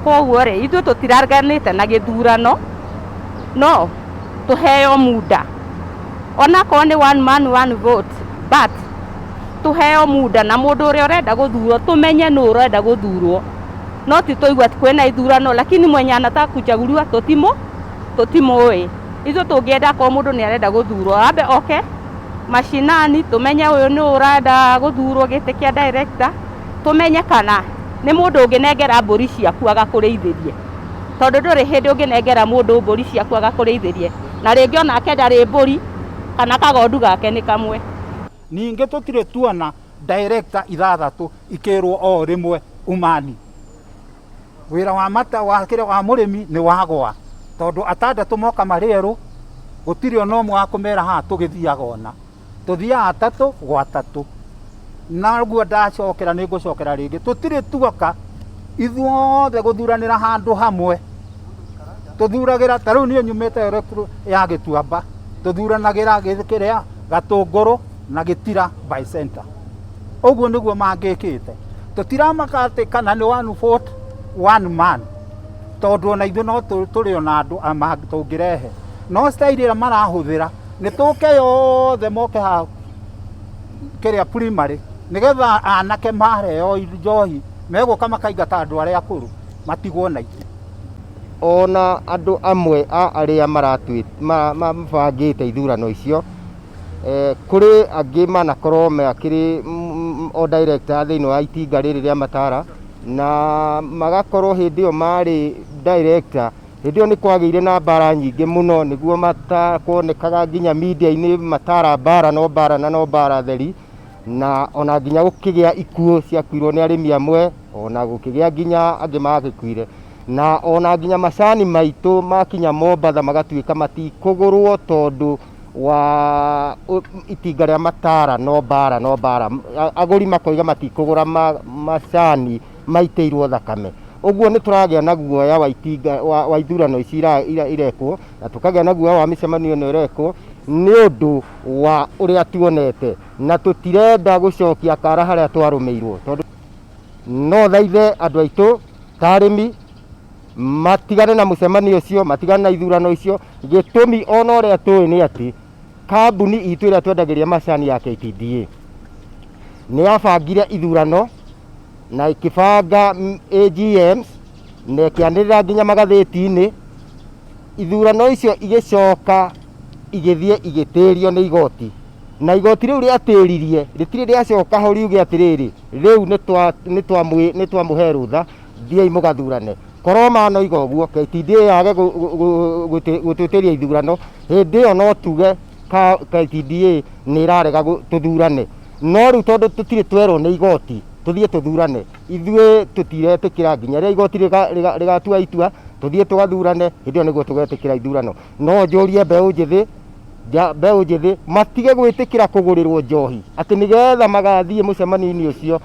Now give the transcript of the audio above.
Koguo rĩ, ithuĩ tũtiraganĩte na gĩthurano, no tũheo muda onakorwo nĩ one man one vote, but tũheo muda na mũndũ ũrĩa ũrenda gũthurwo tũmenye nũ ũrenda gũthurwo, no ti tũigua atĩ kwĩna ithurano lakini mwenye anataka kuchaguliwa tũtimũĩ. Ithuĩ tũngĩenda akorwo mũndũ nĩ arenda gũthurwo ambe oke mashinani tũmenye ũyũ nĩ ũrenda gũthurwo gĩtĩ kĩa director, tũmenye kana nĩ mũndũ ũngĩnengera mbũri ciaku agakũrĩithĩrie, tondũ ndũrĩ hĩndĩ ũngĩnengera mũndũ mbũri ciaku agakũrĩithĩrie na rĩngĩ onake ndarĩ mbũri kana kagondu gake nĩ kamwe. Ningĩ tũtirĩ tuona director ithathatũ ikĩrwo o rĩmwe umani. Wĩra wa mata wa kĩrĩa wa mũrĩmi nĩ wagwa, tondũ atandatũ moka marĩ erũ, gũtirĩ ona ũmwe wa kũmera haha tũgĩthiaga ona. Tũthiaga atatũ gwa atatũ. Naguo ndacokera nĩ ngũcokera rĩngĩ, tũtirĩ tuoka ithuothe gũthuranĩra handũ hamwe. Tũthuragĩra, ta rĩu niĩ nyumĩte ya Gĩtuamba, tũthuranagĩra kĩrĩa Gatũngũrũ na Gĩtira by center. Ũguo nĩguo mangĩkĩte. Tũtiramaka atĩ kana nĩ one vote one man, tondũ ona ithuĩ no tũrĩ ona andũ tũngĩrehe. No style ĩrĩa marahũthĩra nĩ tũke yothe moke haha kĩrĩa primary, nĩgetha anake maheo njohi megũka makaingata andũ arĩa akũrũ matigwo na itĩ. Ona andũ amwe a arĩa mabangĩte ithurano icio, kũrĩ angĩ manakorwo makĩrĩ o director thĩinĩ wa itinga rĩrĩ rĩa Matara, na magakorwo hĩndĩ ĩyo marĩ director, hĩndĩ ĩyo nĩ kwagĩire na mbara nyingĩ mũno, nĩguo kuonekaga nginya media-inĩ Matara mbara no mbara na no mbara theri, na ona nginya gũkĩgĩa ikuũ ciakuirwo nĩ arĩmi amwe, ona gũkĩgĩa nginya angĩ magĩkuire, na ona nginya macani maitũ makinya Mombatha magatuĩka matikũgũrwo tondũ wa itinga rĩa Matara no mbara no mbara, agũri makoiga matikũgũra macani maitĩirwo thakame. Ũguo nĩ tũragĩa na guoya wa itinga wa ithurano ici irekwo, na tũkagĩa na guoya wa mĩcemanio ĩno ĩrekwo nĩ ũndũ wa ũrĩa tuonete, na tũtirenda gũcokia kara harĩa twarũmĩirwo, tondũ no thaithe andũ aitũ ta arĩmi matigane na mũcemanio ũcio, matigane na ithurano icio. Gĩtũmi ona ũrĩa tũĩ nĩ atĩ kambuni itũ ĩrĩa twendagĩria macani ya KTDA nĩ yabangire ithurano na ĩkĩbanga AGMs na ĩkĩanĩrĩra nginya magathĩti-inĩ. Ithurano icio igĩcoka igĩthiĩ igĩtĩrio nĩ igoti, na igoti rĩu rĩatĩririe rĩtirĩ rĩacoka ho riuge atĩrĩrĩ, rĩu nĩ twamũhe rũtha, thiĩi mũgathurane. Korwo manoiga ũguo, KTDA yage gũtwĩtĩria ithurano, hĩndĩ ĩyo no tuge KTDA nĩ ĩrarega tũthurane. No rĩu tondũ tũtirĩ twerwo nĩ igoti tũthiĩ tũthurane, ithuĩ tũtiretĩkĩra nginya rĩrĩa igoti rĩgatua itua tũthiĩ tũgathurane, hĩndĩ ĩyo nĩguo tũgetĩkĩra ithurano. No njũrie mbeũ njĩthĩ, mbeũ njĩthĩ matige gwĩtĩkĩra kũgũrĩrwo njohi atĩ nĩgetha magathiĩ mũcemanio-inĩ ũcio.